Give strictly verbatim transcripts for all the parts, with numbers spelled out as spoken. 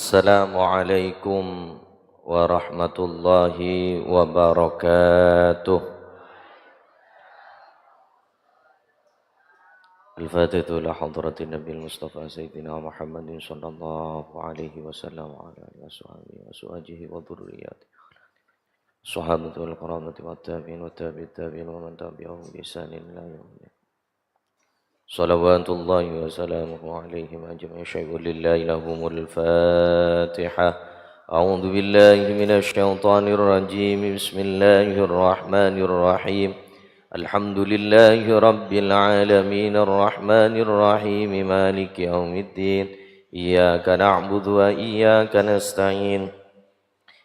Assalamualaikum warahmatullahi wabarakatuh. Al-Fatihah ila hadratin Nabil Mustafa Sayyidina Muhammadin sallallahu alaihi wasallam wa ala alihi wa sahbihi wa azwajihi wa dzurriyyatihi. Sahabatul kiramati wa tabi'in wa tabi'it tabi'in wa man tabi'ahum bi ihsanin ila yaumil. Salawatullahi wa salamuhu alaihim ajma'in. Syai'un lillahi lahumul Fatihah. A'udzu billahi minasy syaithanir rajim. Bismillahirrahmanirrahim. Alhamdulillahi rabbil alamin, arrahmanir rahim, maliki yaumiddin. Iyyaka na'budu wa iyyaka nasta'in.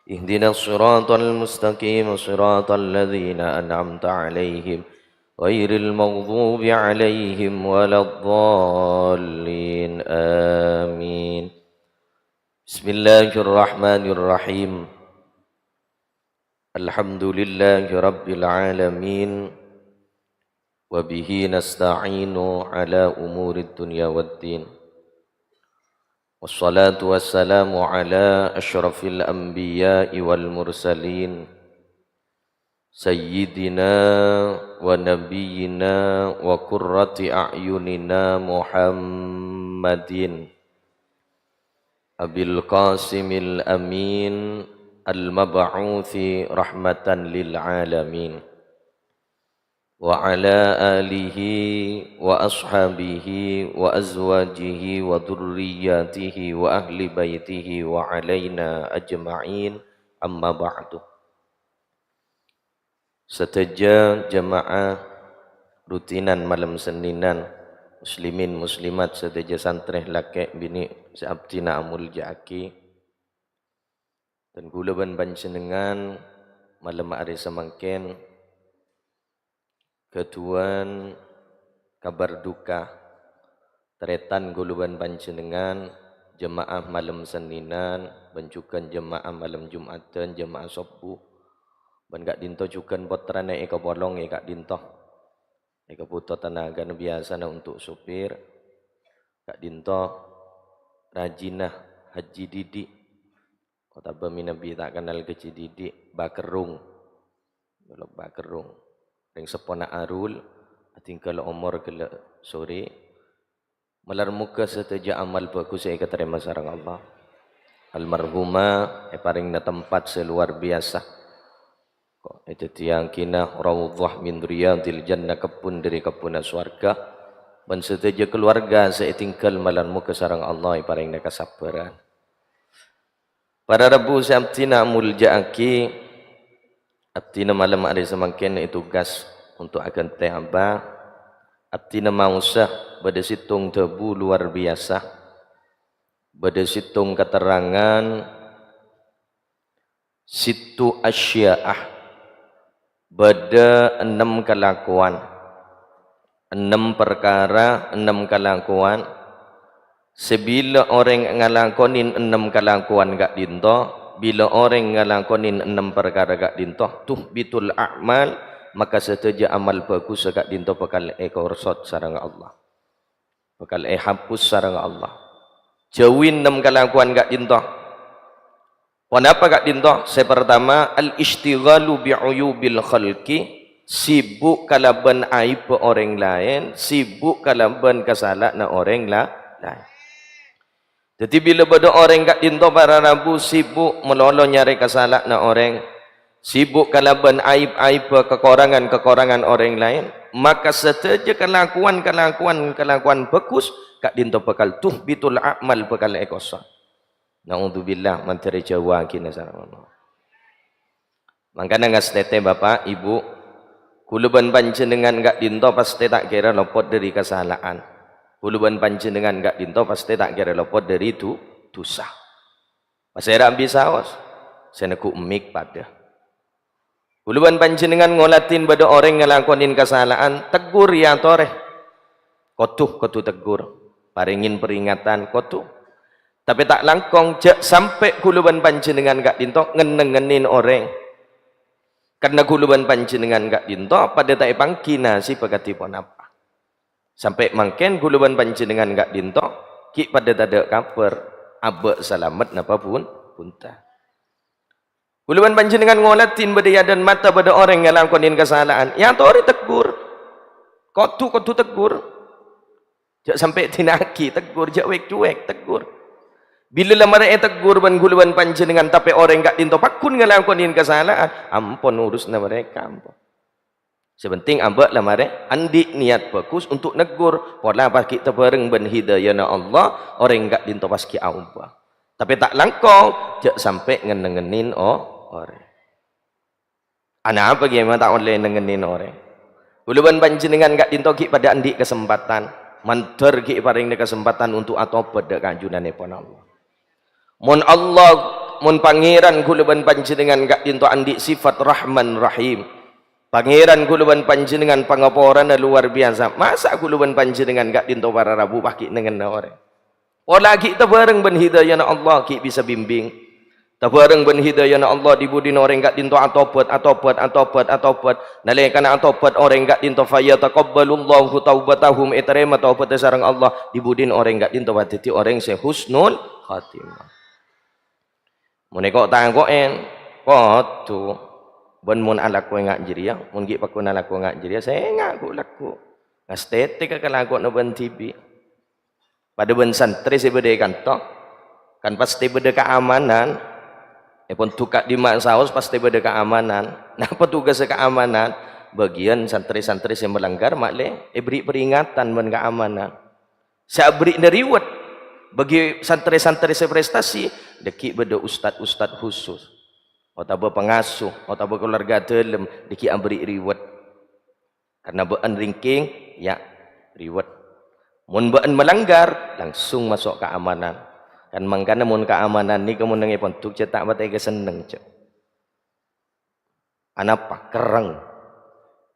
Ihdinas siratal mustaqim, siratal ladzina an'amta 'alaihim, ghairil maghdubi 'alaihim waladdallin. Amin. Bismillahirrahmanirrahim. Alhamdulillahi rabbil alamin. Wa bihi nasta'inu ala umurid dunya waddin. Wassalatu wassalamu ala asyrafil anbiya'i wal mursalin, sayyidina wa nabiyyina wa qurrati a'yunina Muhammadin, Abil Qasimil Amin, al-mab'uthi rahmatan lil alamin, wa ala alihi wa ashabihi wa azwajihi wa dzurriyyatihi wa ahli baitihi wa alaina ajma'in, amma ba'du. Sadhâjâ jamaah rutinan malem Sennènan, muslimin muslimat sadhâjâ santrè lakè' binè' sè abdhina amolja'aghi. Dan kaulâ bân panjhennengngan malem arè samangkèn ghâdhuwân kabhâr duka. Tarètan kaulâ bân panjhennengngan, jemaah malem Sennènan, bân jhughân jemaah malem Jum'adhân, jemaah Sobbhu, bân ka'dinto jhughân pottrana èkapolong è ka'dinto. Èkabhuto tanagana biyasana untuk sopir, ka'dinto rajina hajji dhibi'. Otabâ mènabi ta' kennal hajji dhibi', Bakerrung. Yâ, Bakerrung. Rèng seppona Arul, adhingghâl omor ghellâ' sorè. Malar moghâ sadhâjâ amal bhâghus sè èkatarèma sareng Allah. Almarhumah èparèngana tempat sè luar biasa. Ko' èdhâddhiyâghinah raudhah min riyadhil jannah, kebbhun dhâri kebbhunna sowarghâ. Bân sadhâjâ kaluwarga sè ètinggal malar moghâ sareng Allah èparèngana kasabbhârân. Para rabu sè abdhina amolja'aghi, abdhina malem arè samangkèn ètugas untuk aghântè Abah. Abdhina maosa bâdâ sèttong dhâbu luar biasa, bâdâ sèttong katerrangan, sittu asya'ah, bâdâ ennem kalakowan, ennem parkara, ennem kalakowan, sè bilâ orèng ngalakonè ennem kalakowan ka'dinto, bilâ orèng ngalakonè ennem parkara ka'dinto, tuhbitul a'mal, maka sadhâjâ amal bhâghus ka'dinto bhâkal èkorsot sareng Allah. Bhâkal èhapus sareng Allah. Jhâuwi ennem kalakowan ka'dinto. Ponapa ka'dinto? Sè partama, al-isytighalu bi uyubil khalqi, sibuk kalabân aibba orèng laèn, sibuk kalabân kasala'anna orèng la-, laèn. Dhâddhi, bilâ bâdâ orèng ka'dinto para rabu sibuk malolo nyarè kasala'anna orèng, sibuk kalabân aib-aibba, kakorangan-kakorangan orèng laèn, maka sadhâjâ kalakowan-kalakowan, kalakowan bhâghus ka'dinto bhâkal tuhbitul a'mal, bhâkal èkorsot. Na'udzubillah, mandhâr èjhâuwâghinah sareng Allah. Mangkana ngastètè, Bapa', Ibu, kaulâ bân panjhennengngan ka'dinto pastè ta' kèra lopot dhâri kasala'an. Kaulâ bân panjhennengngan ka'dinto pastè ta' kèra lopot dhâri du-, dusa. Pasèra bisaos? Sè neggu' mik padâ. Kaulâ bân panjhennengngan ngolatè bâdâ orèng ngalakonè kasala'an, tegghur, èyatorè. Kodhu, kodhu tegghur. Parèngè peringatan, kodhu. Tapè ta' langkong, jhâ' sampè' kaulâ bân panjhennengngan ka'dinto ngennengngennè orèng. Karna kaulâ bân panjhennengngan ka'dinto padâ ta' èpangghi nasibba kadhi ponapa. Sampè' mangkèn kaulâ bân panjhennengngan ka'dinto ghi' padâ tadâ' kabhâr. Abâ' salamet napa bun-, bunta. Kaulâ bân panjhennengngan ngoladhi bâdâ è adâ'na mata bâdâ orèng ngalakonè kasala'an, èyatorè tegghur. Kodhu, kodhu tegghur. Jhâ' sampè' dina'aghi tegghur, jhâ' wèk-cuwèk tegghur. Bilâ la marè ètegghur bân kaulâ bân panjhennengngan, tapè orèng ka'dinto pagghun ngalakonè kasala'an, ampon urusanna mereka, ampon. Sè pentèng abâ' la marè andi' niyat bhâghus untuk negghur, pola pas ghi' tabhâreng bân hidayana Allah, orèng ka'dinto pas ghi' aobâ. Tapè ta' langkong, jhâ' sampè' ngennengngennè o-, orèng. Anapa ghi' ma' ta' ollè nengngennè orèng? Kaulâ bân panjhennengngan ka'dinto ghi' padâ andi' kasempadhân, mandhâr ghi' èparèngana kasempadhân untuk atobhât dâ' ka ajunanèpon Allah. Mon Allah, mon Pangèran kaulâ bân panjhennengngan ka'dinto andi' sifat Rahman Rahim. Pangèran kaulâ bân panjhennengngan pangaporana lowar biyasa. Masa' kaulâ bân panjhennengngan ka'dinto para rabu pas ghi' nengngenna orèng? Pola ghi' tabhâreng bân hidayana Allah ghi' bisa bimbing. Tabhâreng bân hidayana Allah, dhi-budhina orèng ka'dinto atobhât, atobhât, atobhât, atobhât. Nalèkana atobhât orèng ka'dinto, "Fayataqabbalullahu taubatahum", ètarèma tobhâddhâ sareng Allah, dhi-budhina orèng ka'dinto padâddhi orèng sè husnul khatimah. Mon èko'-tako'è, kodhu. Bân mon alako ènga' jârèya, mon ghi' pagghun alako ènga' jârèya, sènga' ghu-lagghu. Ngastètè ka kalakowanna bân dhibi'. Padâ bân santrè sè bâdâ è kanto. Kan pastè bâdâ kaamanan. Èpon dhu ka'dimma saos pastè bâdâ kaamanan. Napa tugassa kaamanan? Bâgiyân santrè-santrè sè malanggar ma'lè èberri' peringatan bân kaamanan. Sè aberri'na rèwet, bagi santrè-santrè sè prestasi, dâgghi' bâdâ ustad-ustad khusus, otabâ pangasuh, otabâ kalowarga dâlem, dâgghi' aberri' rèwet. Karna bâ'ân rèngkèng, ya, rèwet. Mon bâ'ân malanggar, langsung maso' kaamanan. Kan mangkana mon kaamanan nèka mon neng è pondhuk, jhâ' ta' patè èkasenneng, jhâ'. Anapa? Kerrèng.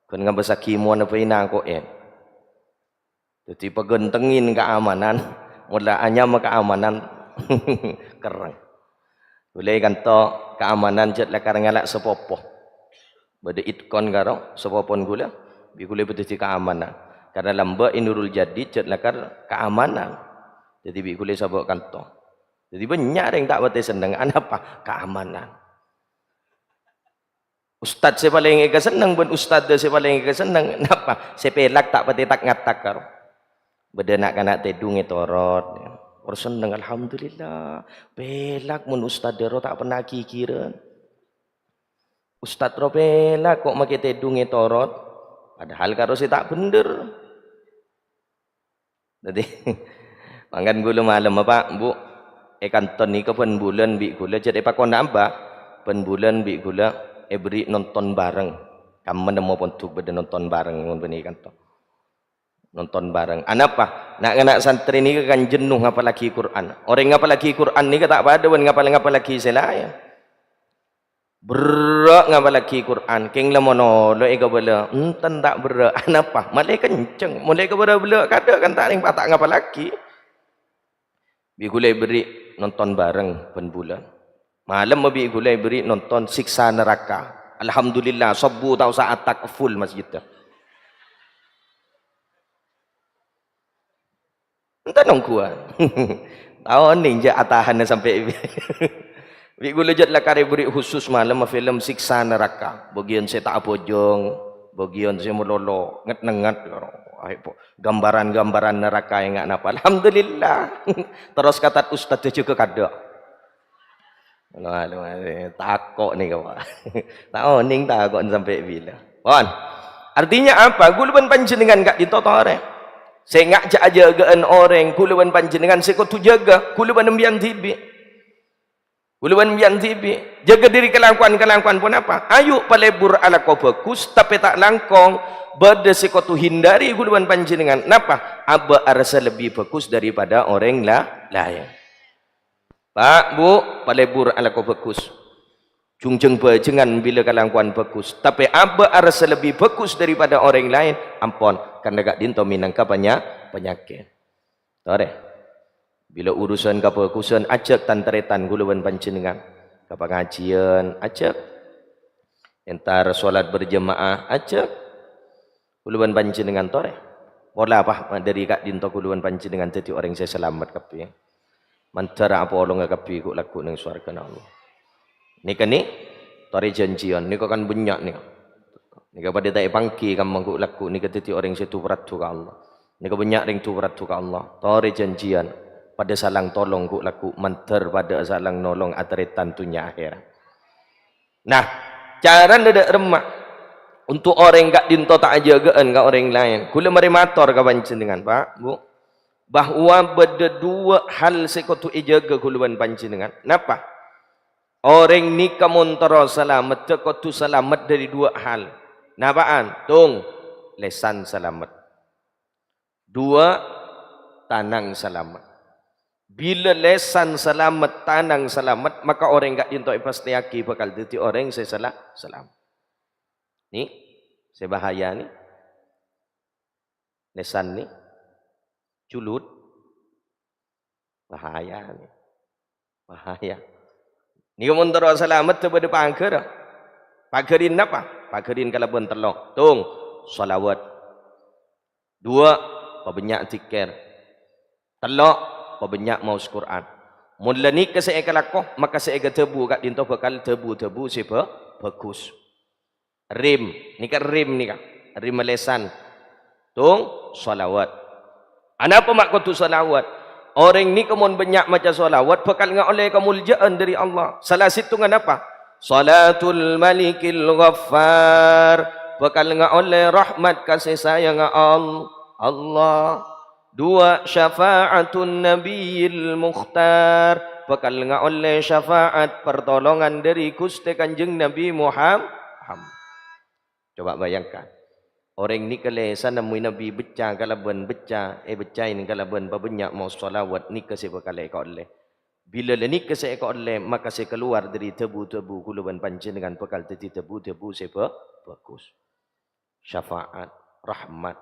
Ghun ngabâssaghi mon apa ènako'è. Dâddhi, paghântengngè kaamanan, mon la anyama kaamanan, kerrèng. Ghulâ è kanto kaamanan jhât lakar ngala' sapopo. Bâdâ itkon karo sapopona ghulâ, bi' ghulâ èpadâddhi kaamanan. Karna lambâ' è Nurul Jadid jhât lakar kaamanan. Dâddhi, bi' ghulâ èsabâ' kanto. Dâddhi, bânnya' rèng ta' patè senneng. Anapa? Kaamanan. Ustad sè palèng èkasenneng bân ustadhâ sè palèng èkasenneng, napa? Sè pèlak ta' patè tak-ngatak karo. Bâdâ na'-kana' tèdung ètorot. Or senneng, "Alhamdulillah. Pèlak mon ustadhâ ro ta' pernah ghighirân. Ustad ro pèlak ko' makè tèdung ètorot." Padahal karo sè ta' bhendher. Dâddhi, mangkana ghulâ malem, Pak, Bu', è kanto nèka bân bulân bi' ghulâ jhât èpakon amba, bân bulân bi' ghulâ èberri' nonton bareng. Kamma nemmo pondhuk bâdâ nonton bareng, mon bânnè è kanto. Nonton bareng. Anapa? Na'-kana' santrè nèka kan jennu ngapallaghi Qur'an. Orèng ngapallaghi Qur'an nèka ta' padâ bân ngapal-ngapallaghi sè laèn. Berrâ' ngapallaghi Qur'an, kèng la mon olo èkabâlâ, enten ta' berrâ'. Anapa? Malè kenceng. Mon la èkabâlâ-bâlâ kadâ' kan ta' rèng pata' ngapallaghi. Bi' ghulâ èberri' nonton bareng bân bulân. Malem bi' ghulâ èberri' nonton Siksa Naraka. Alhamdulillah, sobbhu ta' osa atak, full masjiddhâ. Enten ongghuwân. Ta' onèng jhâ' atahanna sampè' bi' ghulâ jhât lakar èberri' khusus malem film Siksa Naraka. Bâgiyân sè ta' abhâjâng, bâgiyân sè malolo, nget-nengnget. Ayo, po-, gambaran-gambaran naraka ènga' napa. Alhamdulillah. Terros kata ustad jâgâ kadâ'. Waduh, waduh, tako' nèka, Pak. Ta' onèng tako'na sampè' bilâ. Pon. Artinya apa? Ghulâ bân panjhennengngan ka'dinto torè. Sènga' jhâ' ajâgâ'ân orèng, ghulâ bân panjhennengngan sè kodhu jâgâ, ghulâ bân sampèyan dhibi'. Ghulâ bân sampèyan dhibi'. Jâgâ dâri kalakowan-kalakowan ponapa? Ayo palebur alako bhâghus, tapè ta' langkong. Bâdâ sè kodhu hindari ghulâ bân panjhennengngan. Napa? Abâ' arassa lebbi bhâghus daripada orèng la-, laèn. Pak, Bu, palebur alako bhâghus. Jhungjhâng bhâjângan bilâ kalakowan bhâghus, tapè abâ' arassa lebbi bhâghus daripada orèng laèn, ampon, karna ka'dinto mènangka panya-, panyakèt. Torè. Bilâ urusan kabhâghusân, ajhâk tan-tarètan ghulâ bân panjhennengngan. Ka pangajiyân, ajhâk. Entar sholat berjamaah, ajhâk. Ghulâ bân panjhennengngan torè. Pola apa dâri ka'dinto ghulâ bân panjhennengngan dâddhi orèng sè salamet kabbhi. Mandhâr apolonga kabbhi ghu'-lagghu' neng sowarghâna Allah. Nèka ni, torè janjian, nèka kan bânnya' nèka. Nèka padâ ta' èpangghi kamma ghu'-lagghu' nèka dhâddhi orèng sè du-paradu ka Allah. Nèka bânnya' rèng du-paradu ka Allah. Torè janjian, padâ salang tolong ghu'-lagghu' mandhâr padâ salang nolong atarètan dhunnya akhèrat. Nah, carana dâ' remma untuk orèng ka'dinto ta' ajâgâ'ân ka orèng laèn. Ghulâ marè mator ka panjhennengngan, Pak, Bu, bahwa bâdâ duwâ' hal sè kodhu èjâgâ ghulâ bân panjhennengngan. Napa? Orèng nèka mon terro salameddhâ kodhu salamet dâri duwâ' hal. Napa'an? Tong, lèsan salamet. Duwâ', tanang salamet. Bilâ lèsan salamet, tanang salamet, maka orèng ka'dinto èpastèyaghi bhâkal dhâddhi orèng sè sala-, salamet. Ni, sè bahaya ni. Lèsan ni. Julut. Bahaya ni. Bahaya. Nèka mon terro salamet, bâdâ paghârra. Paghârin napa? Paghârin kalabân tello'. Tong, shalawat. Duwâ', pabânnya' dzikir. Tello', pabânnya' maos Qur'an. Mon la nèka sè èkalako, maka sè èkadhâbu ka'dinto bhâkal dhâbu-dhâbu sè bhâ-, bhâghus. Rim, nèka rim nèka, rim lèsan. Tong, shalawat. Anapa ma' kodhu shalawat? Orèng nèka mon bânnya' maca shalawat bhâkal ngaollè kamoljâ'ân dâri Allah. Sala sèttongnga napa? Shalatul Malikil Ghaffar. Bhâkal ngaollè rahmat kasè sayangnga Al-, Allah. Duwâ', syafa'atun Nabiyil Mukhtar. Bhâkal ngaollè syafa'at partolongan dâri Ghustè Kanjeng Nabi Muham-, Muhammad. Coba bayangkan, orèng nèka lèsanna mon Nabi bâca kalabân bâca, èbâcaè kalabân pabânnya' maos shalawat nèka sè bhâkal èkaollè. Bilâ la nèka sè èkaollè, maka sè kalowar dâri dhâbu-dhâbu ghulâ bân panjhennengngan bhâkal dhâddhi dhâbu-dhâbu sè bhâ-, bhâghus. Syafa'at, rahmat.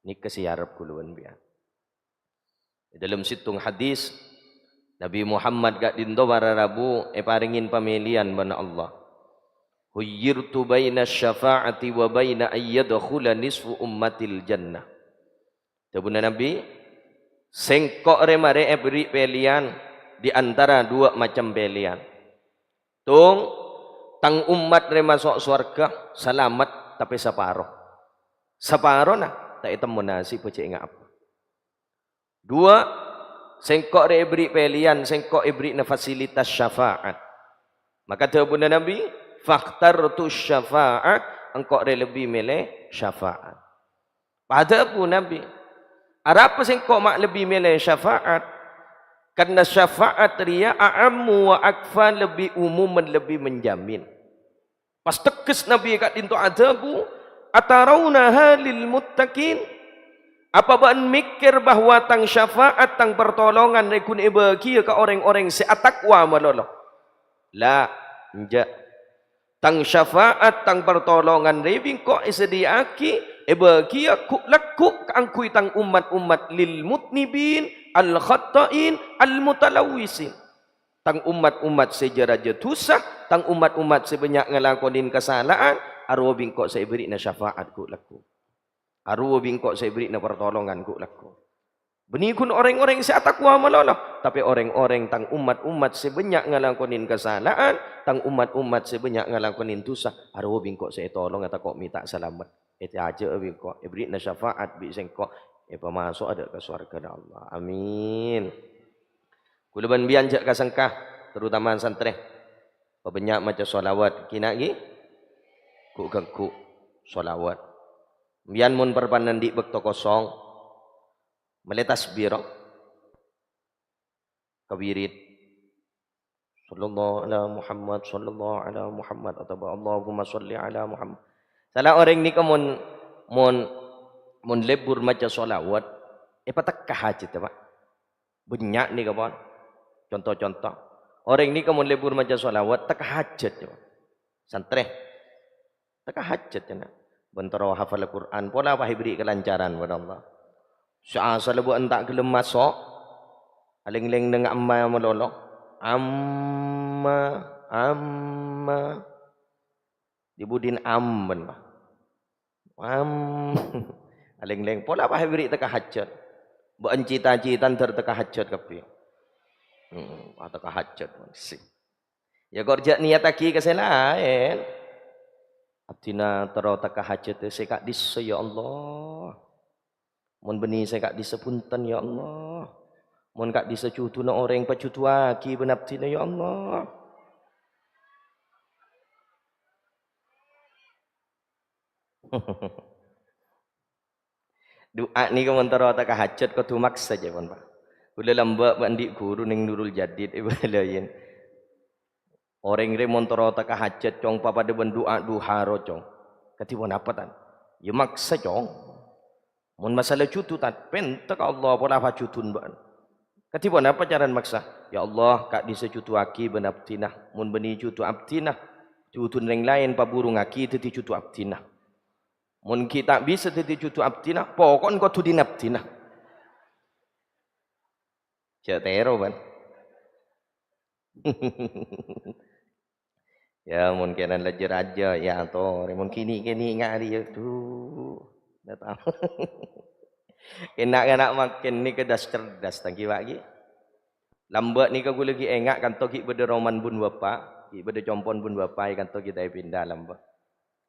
Nèka sè èarep ghulâ bân panjhennengngan. È dâlem sèttong hadis, Nabi Muhammad ka'dinto para rabu èparèngè pamèlèyan bân Allah. "Khuyyirtu baina syafa'ati wa baina ayyadkhula nisfu ummatil jannah." Dhâbuna Nabi, "Sèngko' rè marè èbherri' pèlèyan di antara duwâ' macem pèlèyan. Tong, tang ommat rè maso' sowarghâ salamet, tapè saparo. Saparona ta' ètemmo nasibhâ cè' ngapa." Duwâ', sèngko' rè èbherri' pèlèyan, sèngko' èbherri'na fasilitas syafa'at. Maka dhâbuna Nabi, "Fakhtartu syafa'ah," engko' rè lebbi mèlè syafa'at. Padhâbu Nabi, "Arapa sèngko' ma' lebbi mèlè syafa'at? Karna syafa'at rèya a'ammu wa akfa, lebbi umum bân lebbi menjamin." Pas tegghes Nabi ka'dinto adhâbu, "Atarawnaha lil muttaqin?" Apa bâ'na mèkkèr bahwa tang syafa'at, tang partolongan rè ghun èbâghiyâ ka orèng-orèng sè atakwa malolo? La, enjâ'. Tang syafa'at, tang partolongan rè bi' engko' èsadhiyâ'aghi, èbâghiyâ ghu'-lagghu' kaangghuy tang ommat-ommat lil mudnibin, al khatta'in, al mutalawwisin. Tang ommat-ommat sè jâ-rajâ dhusa, tang ommat-ommat sè bânnya' ngalakonè kasala'an, arowa bi' engko' sè èbherri'na syafa'at ghu'-lagghu'. Arowa bi' engko' sè èbherri'na partolongan ghu'-lagghu'. Bânnè ghun orèng-orèng sè atakwa malolo, tapè orèng-orèng tang ommat-ommat sè bânnya' ngalakonè kasala'an, tang ommat-ommat sè bânnya' ngalakonè dhusa, arowa bi' engko' sè ètolonga tako' mènta salamet. Ècajâ'â bi' engko', èbherri'na syafa'at bi' sèngko', èpamaso'a dâ' ka sowarghâna Allah. Amin. Kaulâ bân bi'en jhâ' kasengka, terutama santrè. Pabânnya' maca shalawat, kènè' ghi? Ghu'-ganggu' shalawat. Bi'en mon parpan andi' bâkto kosong, mèlè tasbih, ro? Kawirid. Sallallahu ala Muhammad, sallallahu ala Muhammad, otabâ Allahumma shalli ala Muhammad. Sala orèng nèka mon, mon, mon lebur maca shalawat, èpatekka hajhât, Pak. Bânnya' nèka, pon. Conto-conto. Orèng nèka mon lebur maca shalawat, tekka hajhât, Pak. Santrè. Tekka hajhât, ca'na. Bân terro hafal Qur'an, pola pas èbherri' kalancaran bân Allah. Sè asalla bâ'en ta' ghellem maso', alèng-lèng neng amma malolo. Amma, amma. Di budina am bân, Pak. Am. Alèng-lèng pola pas èbherri' tekka hajhât. Bâ'en cita-citana dâr tekka hajhât kabbhi. Hmm, ateka hajat, sih. Ya, kor jhâ' niyattaghi ka sè laèn. Abdhina terro teka hajat sè ka'dissa, ya Allah. Mon bânnè sè ka'dissa, bhunten, ya Allah. Mon ka'dissa jhudhuna orèng, pajhudhuwaghi bân abdhina, ya Allah. Du'a nèko mon terro teka hajat kodhu maksa, jâ' pon, Pak. Kaulâ lambâ' andi' ghuru neng Nurul Jadid, èbâlâi. Orèng rè mon terro teka hajat, Cong, papadâ bân du'a duha ro, Cong. Kadhi ponapa, Tan? Ya maksa, Cong. Mon masala jhudhu, Tan, pènta ka Allah, pola pajhudhun bâ'na. Kadhi ponapa carana maksa? Ya Allah, ka'dissa jhudhuwaghi bân abdhina. Mon bânnè jhudhu abdhina, jhudhun rèng laèn pabhurungngaghi dhâddhi jhudhu abdhina. Mon ghi' ta' bisa dhâddhi jhudhu abdhina, poko'en kodhu dhin abdhina. Jhâ' tèro, bân. Ya, mon kènan lajâ-rajâ, ya, ator. Mon kènè'-kènè' ngarè, ya, du. Nggak tahu. Kèna'-kèna' makkèn nèka das-cerdas, tang ghi, Pak, ghi. Lambâ' nèka kaulâ ghi' enga' kanto ghi' bâdâ romana bun bapa', ghi' bâdâ compo'na bun bapa' è kanto ghi' ta' èpinda lambâ'.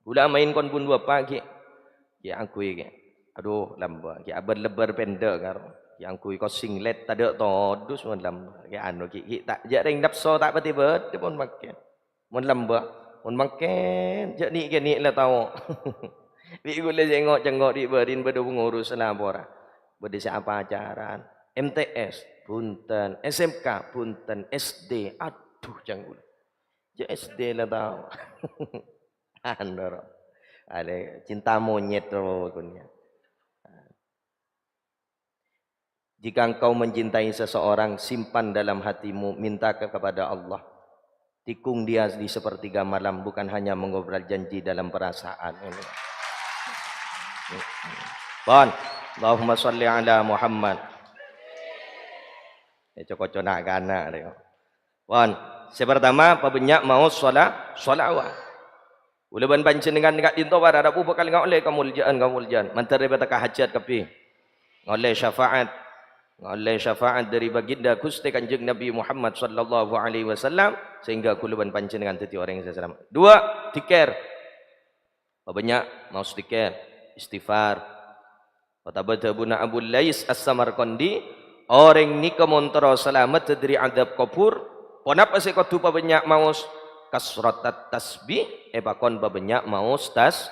Kaulâ amaèn kon bun bapa' ghi', ghi' angghuy ghi'. Adhu, lambâ', ghi' abâr-lebbâr pènḍâ' karo. Ghi' angghuy ko singlet tadâ' todus mon lambâ'. Ghi' anu, ghi', ghi' ta', jhâ' rèng napso ta' patè bâdâ mon makkèn. Mon lambâ', mon makkèn, jhâ' nè'-kènè' la tao. Bi' kaulâ sèngo'-cèngo' ḍi' bârin bâdâ pangurus lapora. Bâdâ sè apacaran. M T S, bhunten. S M K, bhunten. S D, adhu, cang kaulâ. Jhâ' S D la tao. Anu, ro. Ada cinta monyet, ro, kun, ya. Jika engkau mencintai seseorang, simpan dalam hatimu, minta ke-, kepada Allah. Tikung dia di sepertiga malam, bukan hanya mengobrol janji dalam perasaan. Ini. Pon. Allahumma sholli ala Muhammad. Ya, cocok na' kana', rè. Pon. Sè partama, pabânnya' maos shola-, sholawat. Kaulâ bân panjhennengngan ka'ḍinto para rabu bhâkal ngaollè kamoljâ'ân-kamoljâ'ân. Mandhâr rèbâ teka hajat kabbhi. Ngaollè syafaat. Ngaollè syafaat ḍâri Baginda Ghustè Kanjeng Nabi Muhammad sallallahu alaihi wasallam, sehingga kaulâ bân panjhennengngan dhâddhi orèng sè salamet. Dua, dzikir. Pabânnya' maos dzikir, istighfar. Otabâ dhâbuna Abu Lais As-Samarqandi, orèng nèka mon terro salamet ḍâri adzab kobhur, ponapa sè kodhu pabânnya' maos? Kasratat tasbih, èpakon pabânnya' maos tas-,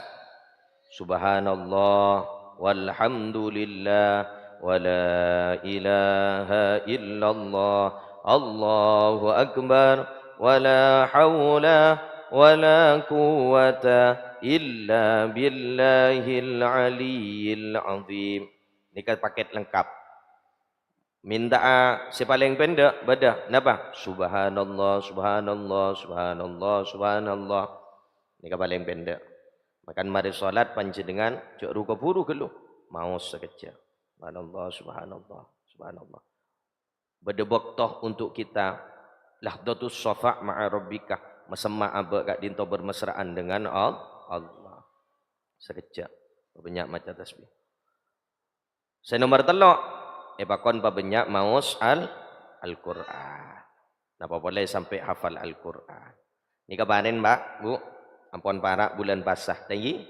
Subhanallah, walhamdulillah, wa la ilaha illallah, Allahu akbar, wa la haula wa la quwwata illa billahil aliyyil azim. Nèka paket lengkap. Mènta'a sè palèng pènḍâ', bâḍâ. Napa? Subhanallah, subhanallah, subhanallah, subhanallah. Nèka palèng pènḍâ'. Mangkana marè sholat panjhennengngan jhâ' ru-kabhuru ghâllu. Maos sakejjhâ'. Subhanallah, subhanallah, subhanallah. Bâḍâ bâkto untuk kita, lahdhatus shafa' ma'a rabbika, masemma abâ' ka'ḍinto bermesraan dengan Al-, Allah. Sakejjhâ', bânnya' maca tasbih. Sè nomer tello', èpakon pabânnya' maos Al-, Al-Qur'an. Napa polè sampè' hafal Al-Qur'an. Nèka panèn, Pak, Bu, ampon para' bulân pasa. Thank you.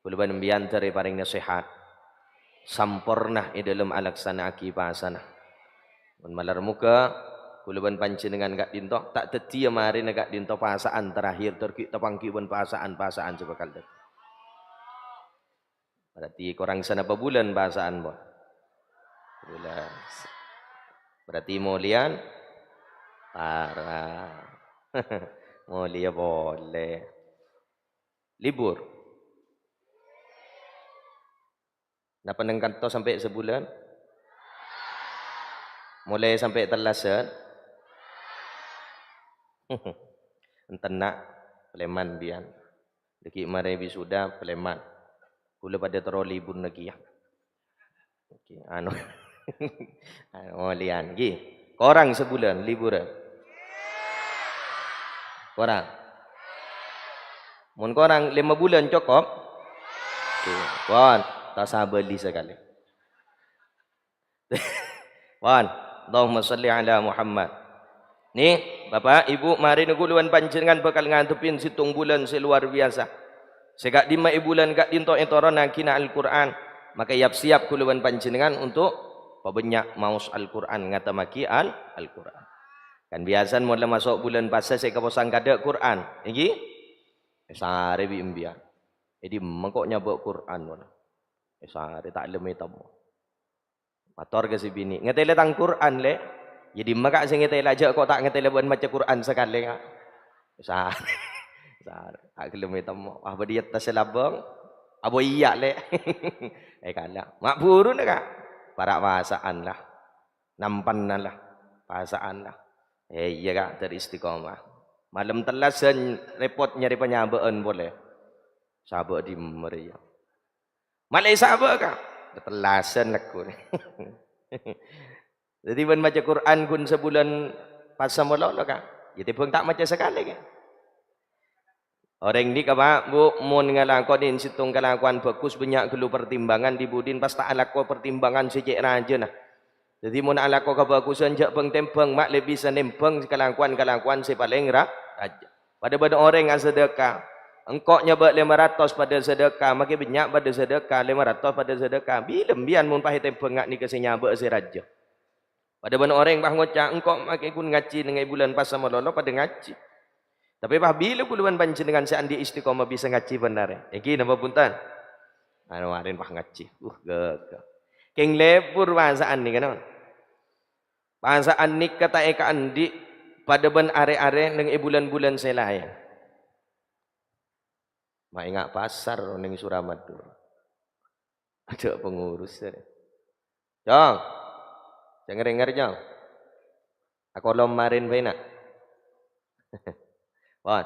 Kaulâ bân sampèyan ḍâri parèng nasèhat. Samporna è ḍâlem alaksana'aghi pasana. Mon malar moghâ kaulâ bân panjhennengngan ka'ḍinto ta' dhâddhiyâ marèna ka'ḍinto pasa'an terakhir, tor ghi' tapangghi bân pasa'an-pasa'an sè bhâkal dhâddhi. Berarti korang sanapa bulân pasa'an, pon? Bulân. Berarti molèyan para'. Molèya polè. Libur. Napa neng kanto sampè' sabulân? Molaè sampè' tellasan? Enten, na', palèman bi'an. Dhâggi' marè wisuda, palèman. Kaulâ paḍâ terro liburna kèya. Oke, anu. Anu, molèyan, ghi. Korang sabulân liburan? Korang? Mon korang lèma bulân cokop? Oke, pon, ta' sabâli sakalè. Pon, Allahumma shalli ala Muhammad. Nè, Bapa', Ibu, marèna kaulâ bân panjhennengngan bhâkal ngadhebbhi sèttong bulân sè lowar biyasa. Sè ka'dimma è bulân ka'dinto ètoronnaghina Al-Qur'an. Maka yap-siyap kaulâ bân panjhennengngan untuk pabânnya' maos Al-Qur'an, ngatammaghi Al-, Al-Qur'an. Kan biyasana mon la maso' bulân pasa sè èkaposang kadâ' Qur'an, ènggi? Èsarè bi' embiyan. È dimma ko' nyabâ' Qur'an, mon? Èsarè ta' lem ètemmo. Mator ka sè binè', "Ngatèla tang Qur'an, Lè'." "Yâ dimma, Ka', sè ngatèla, jhâ' ko' ta' ngatèla bân maca Qur'an sakalè, Ka'." Sa-, sa-, ta' ghellem ètemmo. Wah, bâdâ è attas sè labâng. "Abo iyâ, Lè'." Èkala. Ma' buruna, Ka'. Para' pasa'an, la. Nampanna, la. Pasa'an, la. Eh, iyâ, Ka', dâri istiqomah. Malem tellasan repot nyarè panyabâ'ân polè. Sabâ' dimma rèya. Malè sabâ', Ka'. Tellasan lagghu. Dhâddhi bân maca Qur'an ghun sabulân pasa malolo, Ka'. Yâ tèmbhâng ta' maca sakalè, Ka'. Orèng nèka, Pa', Bu, mon ngalakonè sèttong kalakowan bhâghus, bânnya' ghâllu pertimbangan, dhi-budhina pas ta' alako pertimbangan sè cè' rajâna. Dhâddhi mon alako kabhâghusân jhâ' bâng-tèmbhâng, ma' lè bisa nèmbhâng kalakowan-kalakowan sè palèng ra-, rajâ. Padâ bân orèng asadâka. Engko' nyabâ' lèma ratos padâ sadâka, makè bânnya' padâ sadâka, lèma ratos padâ sadâka. Bilâ embiyan mon pas ètèmbhâng nga' nèka sè nyabâ' sè rajâ. Padâ bân orèng pas ngoca', "Engko' makè ghun ngajhi neng è bulân pasa malolo padâ ngajhi." Tapè pas bilâ kaulâ bân panjhennengngan sè andi' istiqomah bisa ngajhi bhender? Ènggi napa bhunten? Anu, marèn pas ngajhi. Uh, ghâghâ. Kèng lebur pasa'an nèka, no. Pasa'an nèka ta' èkaandi' padâ bân arè-arè neng è bulân-bulân sè laèn. Ma' enga' pasar neng Suramadu. Adâ' pengurus, jârè. "Cong, jhâ' ngèr-ngèr, Cong. Akolom marèn bhâi, na'." Pon.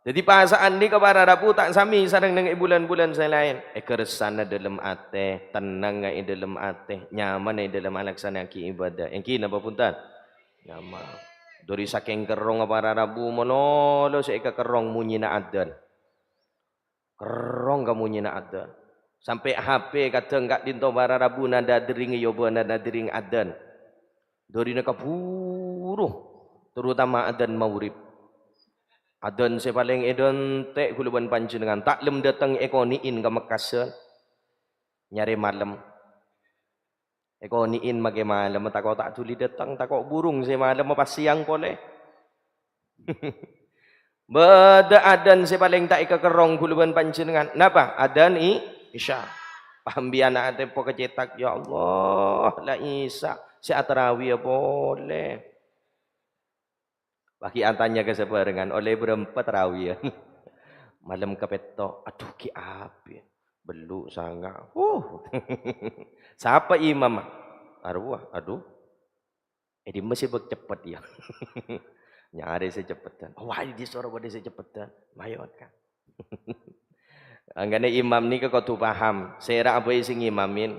Dhâddhi pasa'an nèka para rabu ta' samè sareng neng è bulân-bulân sè laèn. Èghâressana dâlem atè, tennangnga è dâlem atè, nyamana è dâlem alaksana'aghi ibadah. Ènggi napa bhunten? Nyaman. Dhâri sakèng kerrongnga para rabu malolo sè èkakerrong monyèna adzan. Kerrong ka monyèna adzan. Sampè' H P kadhâng ka'dinto para rabu nanda dering èyobâ nanda dering adzan. Dhârina kabhuru, terutama adzan maghrib. Adzan sè palèng èdhânte' kaulâ bân panjhennengngan, ta' lem dâteng èkonè'è ka Mekkasân. Nyarè malem. Èkonè'è makè malem, tako' ta' dhuli dâteng, tako' burung sè malem pas sèyang polè. Bâdâ adzan sè palèng ta' èkakerrong kaulâ bân panjhennengngan. Napa? Adzan i-, Isya. Pas embiyan atempo ka cètak, "Ya Allah, la Isya, sè atarawiya polè." Pas ghi' atanya ka sabhârengan, "Ollè bârâmpa tarawiya?" "Malem kapètto." "Adhu, ghi' abit." "Bâllu', sanga'." Huh. Sapa imamma? "Arowa." "Adhu. È dimma sè bâk-, ceppet, ya?" Nyarè sè ceppeddhân. "Oh, wah, è dissa' bâdâ sè ceppeddhân." Mayu, Ka'. Angghâna imam nèka kodhu paham, sèra'a bhâi sè ngimamin.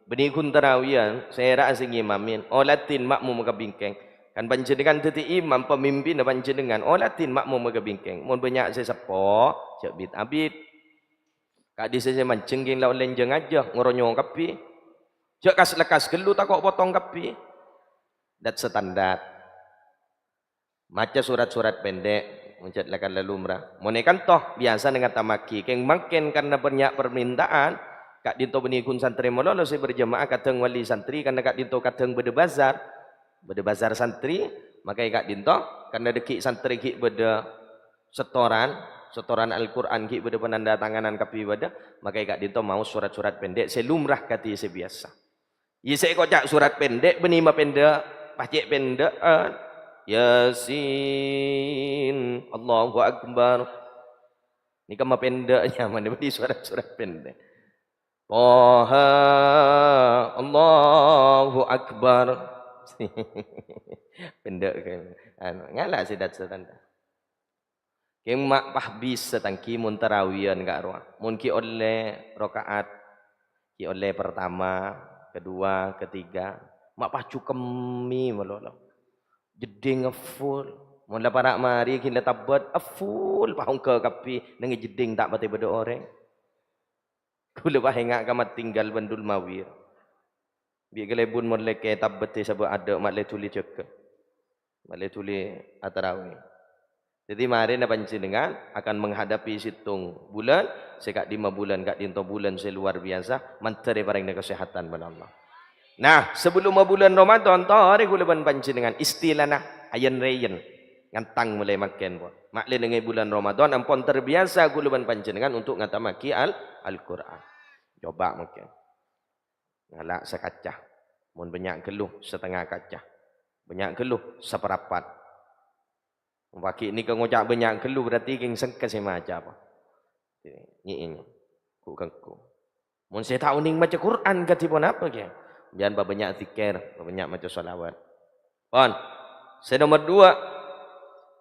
Bânnè ghun tarawiyan, sèra'a sè ngimamin. Oladhin makmum ka bingkèng. Kan panjhennengngan dhâddhi imam, pamimpinna panjhennengngan, oladhin makmum ka bingkèng. Mon bânnya' sè seppo, jhâ' bit-abit. Ka'dissa' sè manjheng kèng la ollè jhâng ajâ, ngoronyo kabbhi. Jhâ' kas-lekkas ghâllu tako' potong kabbhi. Dat standar. Maca surat-surat pendek, mon jhât la kala lumrah. Mon è kanto, biyasana ngatammaghi. Kèng mangkèn karna bânnya' parmintaan, ka'dinto bânnè ghun santrè malolo sè berjamaah kadhâng wali santrè, karna ka'dinto kadhâng bâdâ bazar. Bâdâ bazar santrè, maka è ka'dinto, karna dâgghi' santrè ghi' bâdâ setoran, setoran Al-Qur'an ghi' bâdâ panandatanganan kabbhi bâdâ, maka è ka'dinto maos surat-surat pendek sè lumrah kadhi sè biyasa. Iyâ sè èkoca' surat pendek, bânnè mapendâ', pas cè' pendâ'ân. Yasin, Allahu Akbar. Nèka mapendâ' nyamana bânnè surat-surat pendek. Toha, Allahu Akbar. Pendâ' kan. Anu, ngala' sè dat-, satanda. Kèng ma' pas bisa tangghâ mon tarawiyan ka' rowa. Mon ghi' ollè raka'at, ghi' ollè pertama, kedua, ketiga, ma' pas jhukemmè malolo. Jeddhing full. Mon la para' marè ghi' la tabbhât, full, pas ongghâ kabbhi, nangèng jeddhing ta' patè bâdâ orèng. Kaulâ pas enga' ka Matinggal bân Dulmawir. Bi' kalèbun mon lèkè tabbhât è sabâ' adâ' ma' lè dhuli jâgâ. Malè dhuli atarawè. Dhâddhi, marèna panjhennengngan akan menghadapi sèttong bulân, sè ka'dimma bulân ka'dinto bulân sè luar biasa, mandhâr èparèngana kasèhatan bân Allah. Nah, sabellumma bulân Ramadan, torè kaulâ bân panjhennengngan istilana ayen-reyen, ngantang molaè mangkèn, pon. Ma'lè nèng è bulân Ramadan, ampon terbiasa kaulâ bân panjhennengngan untuk ngatamaghi Al-, Al-Qur'an. Coba mangkèn. Ngala' sakaca. Mon bânnya' ghâllu, satengnga kaca. Bânnya' ghâllu, saparapat. Mon paghi' nèka ngoca' bânnya' ghâllu, berarti kèng sengka sè maca, apa? Nyi'-, nyi'-, ghu-, ganggu. Mon sè ta' onèng maca Qur'an, kadhi ponapa, kèya? Biyân pabânnya' dzikir, pabânnya' maca shalawat. Pon. Sè nomer duwâ',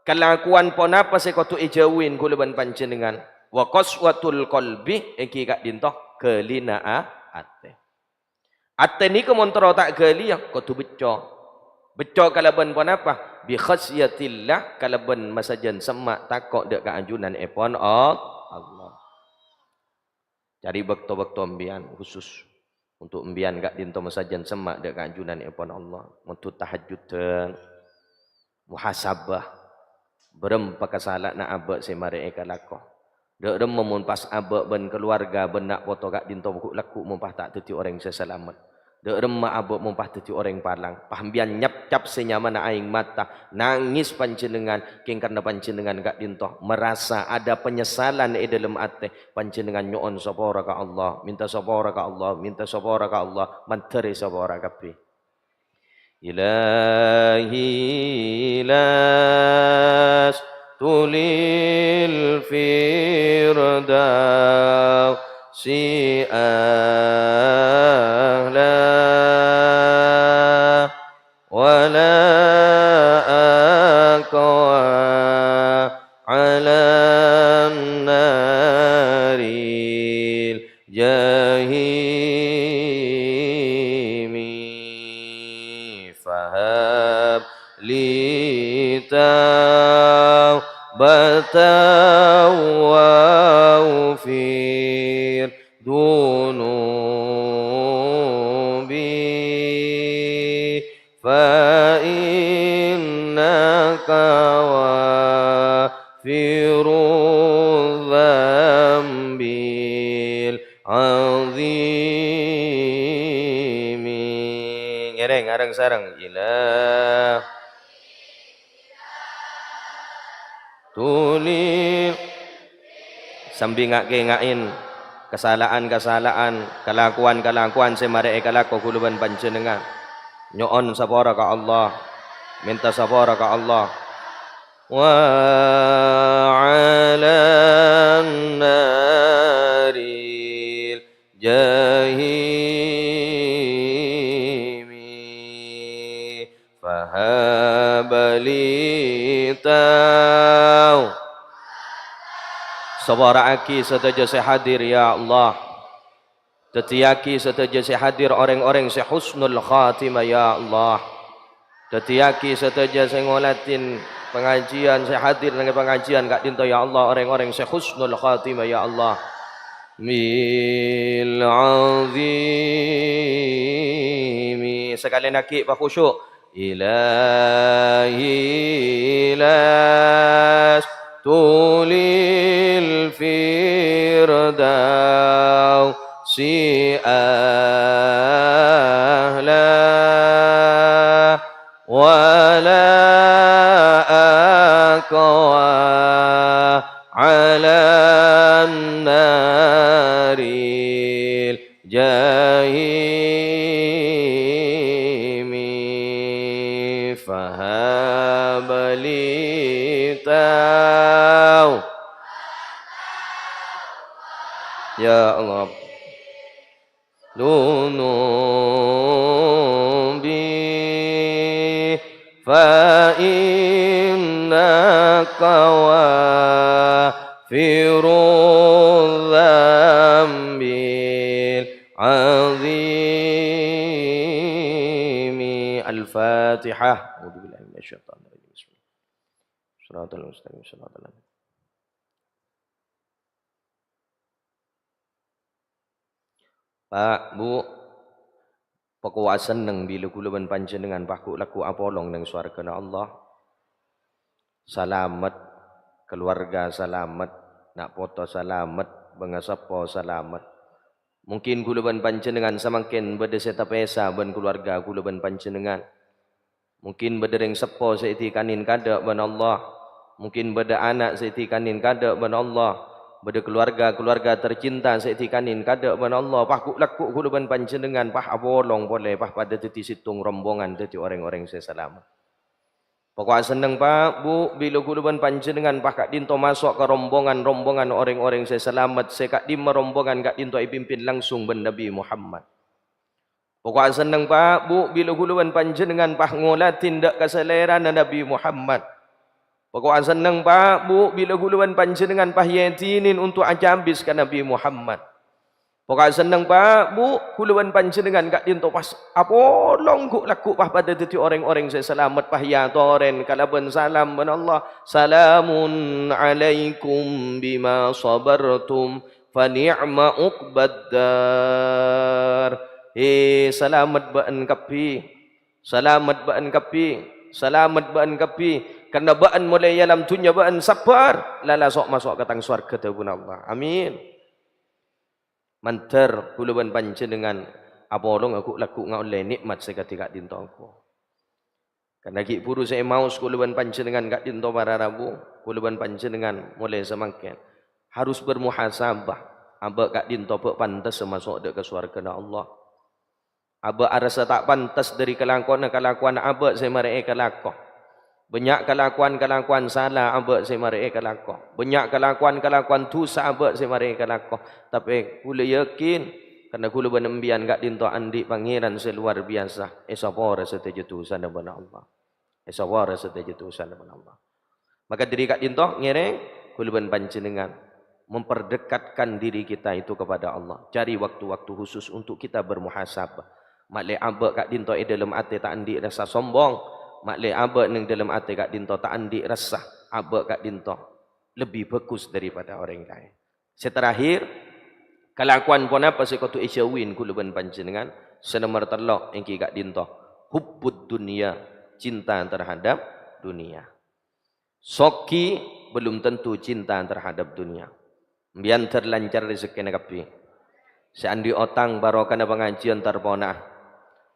kalakowan ponapa sè kodhu èjâuwi kaulâ bân panjhennengngan? Wa qaswatul qalbi, èngghi ka'dinto ghâlina a-, atè. Atè nèka mon terro ta' ghâliyâ, kodhu becco'. Becco' kalabân ponapa? Bi khasyatillah, kalabân masajân semma' tako' dâ' ka ajunan èpon Al-, Allah. Cari bâkto-bâkto embiyan khusus untuk embiyan ka'dinto masajân semma' dâ' ka ajunan èpon Allah. Mondhut tahajjudân, muhasabah, bârâmpa kasala'anna abâ' sè marè èkalako. Dâ' remma mon pas abâ' bân kalowarga bân na' poto ka'dinto ghu'-, lagghu' mon pas ta' dhâddhi orèng sè salamet. Dâ' remma abâ' mon pas dhâddhi orèng palang. Pas embiyan nyapcap sè nyamana aèng mata, nangès panjhennengngan, kèng karna panjhennengngan ka'dinto merasa ada penyesalan è dâlem atè, panjhennengngan nyo'on sapora ka Allah, minta sapora ka Allah, minta sapora ka Allah, mandhâri sapora kabbhi. Ilahi lastu lil firdausi ahla, wa la aqwa ala naril jahimi. Fahab li taubatan waghfir dunubi, fa innaka ghafirudz dzambil azimi. Ngèrèng, areng-sareng. Ila tuli. Sambi nga'-kènga'è kasala'an-kasala'an, kalakowan-kalakowan sè marè èkalako kaulâ bân panjhennengngan. Nyo'on sapora ka Allah, mènta sapora ka Allah. Wa 'alan naril jahimi. Fahab li tau. Sapora'aghi sadhâjâ sè hadir, ya Allah. Dhâddhiyâghi sadhâjâ sè hadir orèng-orèng sè husnul khatimah, ya Allah. Dhâddhiyâghi sadhâjâ sè ngoladhin pangajiân, sè hadir neng pangajiân ka'dinto, ya Allah, orèng-orèng sè husnul khatimah, ya Allah. Bil azimi. Sakalèyan aghi' pakhusu'. Ilahi lastu lil firdausi ahla, wa la aqwa 'alan naril jahimi. Fahab li tau. Ya Allah. Dunubi, fa innaka ghafirudz dzambil azimi. Al-Fatihah. A'udzubillahi minasyaitonirrajim. Bismillah. Shiratal mustaqim, shiratal ladzina Pa', Bu', pakowa senneng bilâ kaulâ bân panjhennengngan pagghu' lagghu' apolong neng sowarghâna Allah. salamet, kaluwarga salamet, na' poto salamet, bângaseppo salamet. Mungkin kaulâ bân panjhennengngan samangkèn bâdâ sè tapèsa bân kaluwarga kaulâ bân panjhennengngan. Mungkin bâdâ rèng seppo sè èdhikanè kaadâ' bân Allah. Mungkin bâdâ ana' sè èdhikanè kaadâ' bân Allah. Bâdâ kaluwarga-kaluwarga tercinta sè èdhikanè kaadâ' bân Allah. Pas ghu'-lagghu' kaulâ bân panjhennengngan, pas apolong polè, pas padâ dhâddhi sèttong rombongan, dhâddhi orèng-orèng sè salamet. Poko'a senneng, Pa', Bu', bilâ kaulâ bân panjhennengngan pas ka'dinto maso' ka rombongan-rombongan orèng-orèng sè salamet, sè ka'dimma rombongan ka'dinto èpimpin langsung bân Nabbhi Muhammad. Poko'a senneng, Pa', Bu', bilâ kaulâ bân panjhennengngan pas ngolatè dâ' ka salèrana Nabbhi Muhammad. Poko'a senneng, Pa', Bu', bilâ kaulâ bân panjhennengngan pas èdinèn onto' acabis ka Nabbhi Muhammad. Poko'a senneng, Pa', Bu', kaulâ bân panjhennengngan ka'dinto pas apolong ghu'-lagghu' pas padâ dhâddhi orèng-orèng sè salamet, pas èyatorè kalabân salam bân Allah, "Salamun alaikum bima sabartum, fa ni'ma uqbaddar." He, salamet bâ'ân kabbhi. Salamet bâ'ân kabbhi. Salamet bâ'ân kabbhi. Karna bâ'ân molaè è alam dhunnya bâ'ân sabbhâr, la-, la so'-maso' ka tang sowarghâ, dhâbuna Allah. Amin. Mandhâr kaulâ bân panjhennengngan apolonga ghu'-lagghu' ngaollè nè'mat sè kadhi ka'dinto engko'. Karna ghi' bhuru sè èmaos kaulâ bân panjhennengngan ka'dinto para rabu, kaulâ bân panjhennengngan molaè samangkèn harus bermuhasabah, abâ' ka'dinto bâ' pantessa maso' dâ' ka sowarghâna Allah. Abâ' arassa ta' pantes dâri kalakowanna kalakowan abâ' sè marè èkalako. Bânnya' kalakowan-kalakowan sala abâ' sè marè èkalako. Bânnya' kalakowan-kalakowan dhusa abâ' sè marè èkalako. Tapè kaulâ yakin, karna kaulâ bân empèyan ka'dinto andi' Pangèran sè lowar biyasa, èsapora sadhâjâ dhusana bân Allah. Èsapora sadhâjâ dhusana bân Allah. Maka dâri ka'dinto ngèrèng, kaulâ bân panjhennengngan memperdekatkan diri kita itu kepada Allah. Cari waktu-waktu khusus untuk kita bermuhasabah. Ma'lè abâ' ka'dinto è dâlem atè ta' andi' rassa sombong. Ma'lè abâ' neng dâlem atè ka'dinto ta' andi' rassa abâ' ka'dinto lebbi bhâghus daripada orèng laèn. Sè terakhir, kalakowan ponapa sè kodhu èjhâuwi kaulâ bân panjhennengngan? Sè nomer tello' èngghi ka'dinto, hubbud dunya, cinta terhadap dunia. Soghi belum tentu cinta terhadap dunia. Empèyan dhâr lancar rezekkèna kabbhi. Sè andi' otang barokana pangajiyân tar pona'a.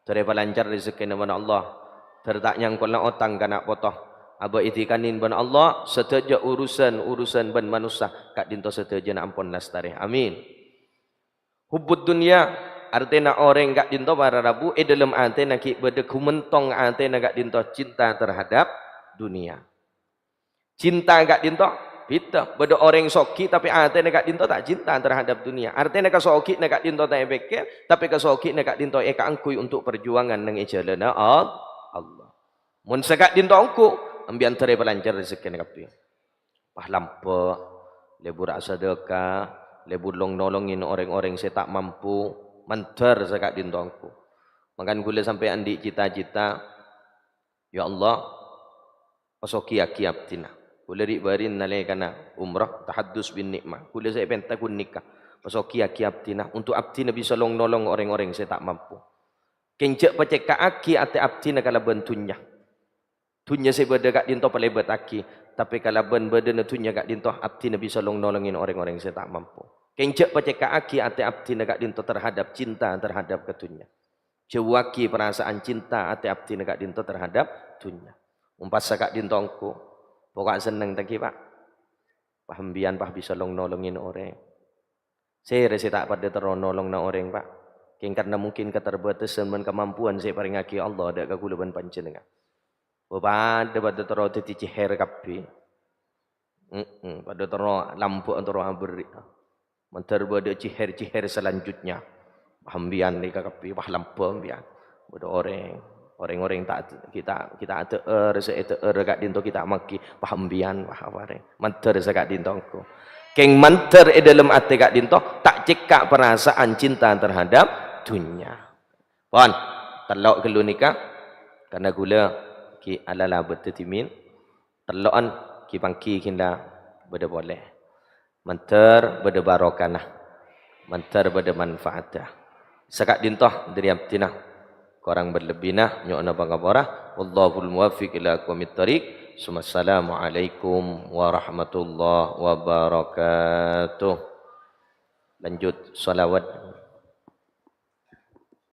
Dhâr èpalancar rezekkèna bân Allah. Dhâr ta' nyangkola otang ka na' poto. Abâ' èdhikanè bân Allah, sadhâjâ urusan-urusan bân manossa ka'dinto sadhâjâna ampon lastarè. Amin. Hubbud dunya, artèna orèng ka'dinto para rabu è dâlem atèna ghi' bâdâ ghumentong atèna ka'dinto cinta terhadap dunia. Cinta ka'dinto bhidhâ. Bâdâ orèng soghi, tapè atèna ka'dinto ta' cinta terhadap dunia. Artèna kasoghina ka'dinto ta' èpèkkèr, tapè kasoghina ka'dinto èkaangghuy untuk parjuwangan neng è jhâlânna Al-, Allah. Mon sè ka'dinto ongghu, empèyan dhâr èpalancar rezekkèna kabbhi. Pas lambâ', lebur asadhâka, lebur long-nolongè orèng-orèng sè ta' mampu, mandhâr sè ka'dinto ongghu. Mangkana kaulâ sampè' andi' cita-cita, "Ya Allah, pasoghiyaghi abdhina." Kaulâ ri'-bâri' nalèkana umrah, tahaddus bin ni'mah. Kaulâ sè èpènta ghun nèka, "Pasoghiyaghi abdhina, untuk abdhina bisa long-nolong orèng-orèng sè ta' mampu. Kèng jhâ' pacèka'aghi atè abdhina kalabân dhunnya. Dhunnya sè bâdâ ka'dinto palèbâtaghi, tapè kalabân bâdâna dhunnya ka'dinto abdhina bisa long-nolongè orèng-orèng sè ta' mampu. Kèng jhâ' pacèka'aghi atè abdhina ka'dinto terhadap cinta terhadap ka dhunnya." Jhâuwâghi parasaan cinta atè abdhina ka'dinto terhadap dhunnya. Mon pas saka'dinto ongghu, poko'a senneng ta' ghi, Pa'. Pas empèyan pas bisa long-nolongè orèng. Sèrè sè ta' padâ terro nolonga orèng, Pa'? Kèng karna mungkin keterbatasan bân kamampuan sè èparèngaghi Allah dâ' ka kaulâ bân panjhennengngan. Bâ-, padâ, padâ terro dhâddhi cèhèr kabbhi. Mm-mm, padâ terro lambâ' terro aberri'. Mandhâr bâdâ cèhèr-cèhèr selanjutnya. Pas empèyan nèka kabbhi, pas lambâ' empèyan. Bâdâ orèng, orèng-orèng ta', ghi' ta', ghi' ta' adhâ'âr, sè èdhâ'âr ka'dinto ghi' ta' maghi, pas empèyan, pas aparèng. Mandhâr sè ka'dinto ongghu. Kèng mandhâr è dâlem atè ka'dinto, ta' cèkka' parasaan cinta terhadap dhunnya. Pon, tello' ghâllu nèka, karna kaulâ ghi' alalabât dhâddhi min-, tello'an ghi' pangghi ghi' la bâdâ polè. Mandhâr bâdâ barokana, mandhâr bâdâ manfaatta. Saka'dinto dâri abdhina, korang bân lebbina nyo'ona pangapora. Wallahul muwaffiq ila aqwamit thariq. Assalamualaikum warahmatullahi wabarakatuh. Lanjut salawat